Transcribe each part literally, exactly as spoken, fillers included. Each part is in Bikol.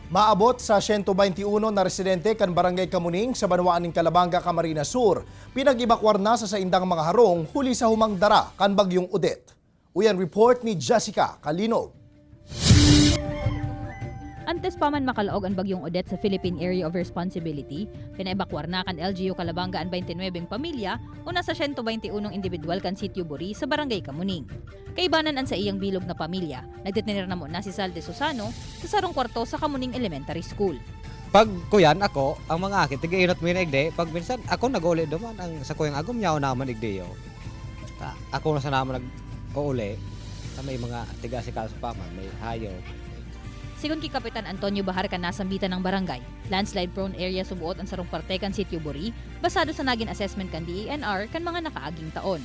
Maabot sa siyento baynte uno na residente kan Barangay Kamuning sa banwaan nin Calabanga, Camarines Sur, pinag-ebakwar na sa saindang mga harong huli sa humang dara kan Bagyong Odette. Uyan report ni Jessica Calinog. Antes pa man makalaog an Bagyong Odette sa Philippine Area of Responsibility, pinaebakwar na kan L G U Calabanga an baynte nuwebeng pamilya o nasa siyento baynte unong indibidwal kan Sitio Buri sa Barangay Kamuning. Kaibanan an saiyang bilog na pamilya, nagtitiner na muna si Sal de Susano sa sarong kwarto sa Kamuning Elementary School. Pag kuyan ako, ang mga aki, tiga-inot mi na igdi. Pag minsan, ako nag-uli duman, ang sa kuyang agom niya, naman igdi yo. Ta, ako na sa naman nag-uuli. Sa may mga tiga-asikaso pa man, may hayop. Sigon ki Kapitan Antonio Bahar kan nasambitan nang barangay, landslide-prone area subuot an sarong parte kan Sitio Buri, basado sa nagin assessment kan D E N R kan mga nakaaging taon.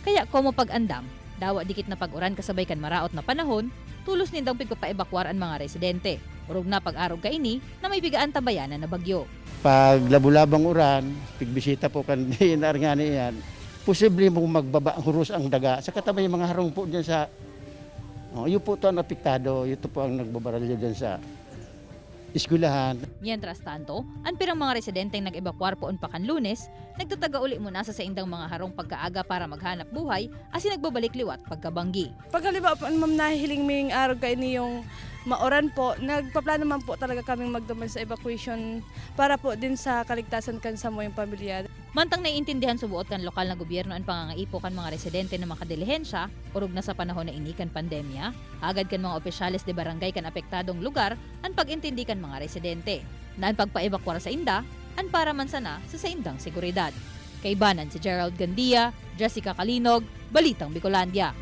Kaya komo pag-andam, dawa dikit na pag-uran kasabay kan maraot na panahon, tulos nindang pigpapaebakwar an mga residente. Orog na pag-arog kaini na may bigaan tabayanan na bagyo. Pag labo-labong uran, pigbisita po kan D E N R nga niyan, posible mong magbaba huros ang daga. Sa katabay mga harong po dyan sa, oh, yun po to ang apektado, yun to po ang nagbabaralyo dyan sa eskwelahan. Mientras tanto, an pirang mga residenteng nag-ebakwar poon pa kan Lunes, nagtataga uli muna sa saindang mga harong pagkaaga para maghanap buhay asin nagbabalik liwat pagkabanggi. Pag halimbawa po, ma'am, nahihiling ming arog kaini yung mauran po, nagpaplano man po talaga kaming magduman sa evacuation para po din sa kaligtasan kan samuyang pamilya. Mantang naiintindihan subuot kan lokal na gobyerno an pangangaipo kan mga residente na makadilihensya, orog na sa panahon na ini kan pandemya, hagad kan mga opisyales de barangay kan apektadong lugar an pag-intindi kan mga residente na an pagpaebakwar sainda an para man sana sa saindang seguridad. Kaibanan si Gerald Gandia, Jessica Calinog, Balitang Bicolandia.